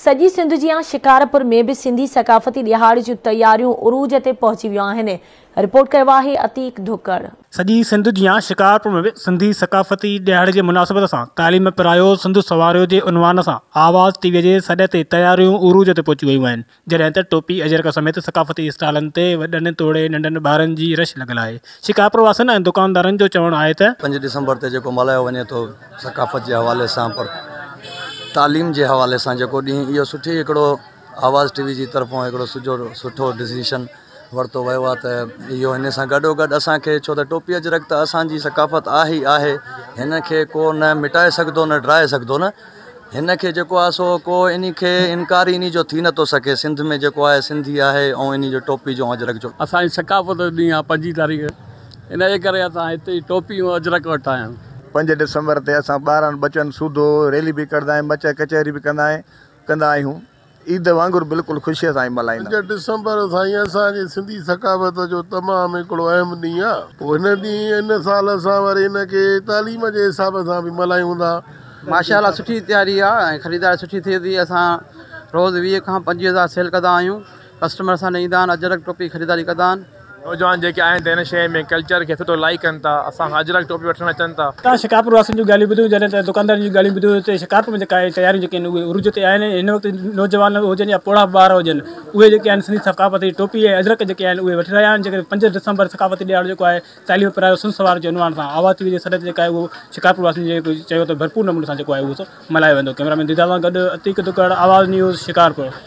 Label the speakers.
Speaker 1: سڄي سنڌ جيان شڪارپور ۾ به سنڌي ثقافتي ڏهاڙي جون تياريون عروج تي پهچي ويون آهن، رپورٽ ڪيو آهي عتيق ڌڪڙ.
Speaker 2: سڄي سنڌ جيان شڪارپور ۾ به سنڌي ثقافتي ڏهاڙي جي مناسبت سان تعليم پرايو سنڌ سنواريو جي عنوان سان آواز ٽي وي جي سڏ تي تياريون عروج تي پهچي ويون آهن جڏهن ته ٽوپي اجرڪ سميت ثقافتي اسٽالن تي وڏن توڙي ننڍن ٻارن جي رش لڳل آهي شڪارپور واسين ۽ دڪاندارن جو چوڻ آهي ته.
Speaker 3: پنج ڊسمبر تي جيڪو ملهايو وڃي ٿو ثقافت جي حوالي سان پر تعليم جي حوالي سان جيڪو ڏينهن اهو سٺي هڪڙو آواز ٽي وي جي طرفون هڪڙو سجو سٺو ڊسيشن ورتو ويو آهي ته اهو هن سان گڏو گڏ اسانکي ڇو ته ٽوپي اجرڪ ته اسانجي ثقافت آهي ئي آهي هن کي ڪو نه مٽائي سگهندو نه ڊاهي سگهندو نه هن کي جيڪو آهي سو ڪو ان کي انڪار ان جو ٿي نٿو سگهي سنڌ ۾ جيڪو آهي سنڌي آهي ۽ ان جو ٽوپي جو اجرڪ جو
Speaker 4: اسانجي ثقافت جو ڏينهن آهي پنجين تاريخ ان جي ڪري اسان هتي ٽوپي ۽ اجرڪ وٺڻ آيا آهيون.
Speaker 5: پنج ڊسمبر تي اسان ٻارن ٻچن سوڌو ريلي به ڪڍندا آهيون مچ ڪچهري به ڪندا آهيون عيد وانگر بلڪل خوشيء سان ملهائيندا.
Speaker 6: پنج ڊسمبر سائين اسان جي سنڌي ثقافت جو تمام هڪڙو اهم ڏينهن آ. پوء هن ڏينهن هن سال اسان وري هن کي تعليم جي حساب سان به ملهايون ٿا.
Speaker 7: ماشاء الله سٺي تياري آ ۽ خريداري سٺي ٿئي ٿي اسان روز 20 کان 25 هزار سيل ڪندا آهيون ڪسٽمر اسان ڏي ايندا آهن اجرڪ ٽوپي خريداري ڪندا آهن.
Speaker 8: نوجوان جيڪي آهن ته هن شيء ۾ ڪلچر کي سٺو لائيڪ ڪن ٿا اسان کان اجرڪ ٽوپي وٺڻ اچن ٿا.
Speaker 2: تان شڪارپور واسين جون ڳالهيون ٻڌيون جڏهن ته دڪاندارن جون ڳالهيون ٻڌيون ته شڪارپور ۾ جيڪا آهي تياريون جيڪي آهن اهي عروج تي آهن هن وقت نوجوان هجن يا پوڙها ٻار هجن اهي جيڪي آهن سنڌي ثقافتي ٽوپي ۽ اجرڪ جيڪي آهن اهي وٺي رهيا آهن جيڪڏهن پنج ڊسمبر ثقافتي ڏهاڙو جيڪو آهي تعليم پرايو سنڌ سنواريو جي عنوان سان آواز ٽي وي جي سڏ تي جيڪا آهي اهو شڪارپور واسين جيڪو چيو ته ڀرپور نموني سان جيڪو آهي اهو ملهايو ويندو ڪئميرا مين ديدار سان گڏ عتيق دڪڙ آواز نيوز شڪارپور.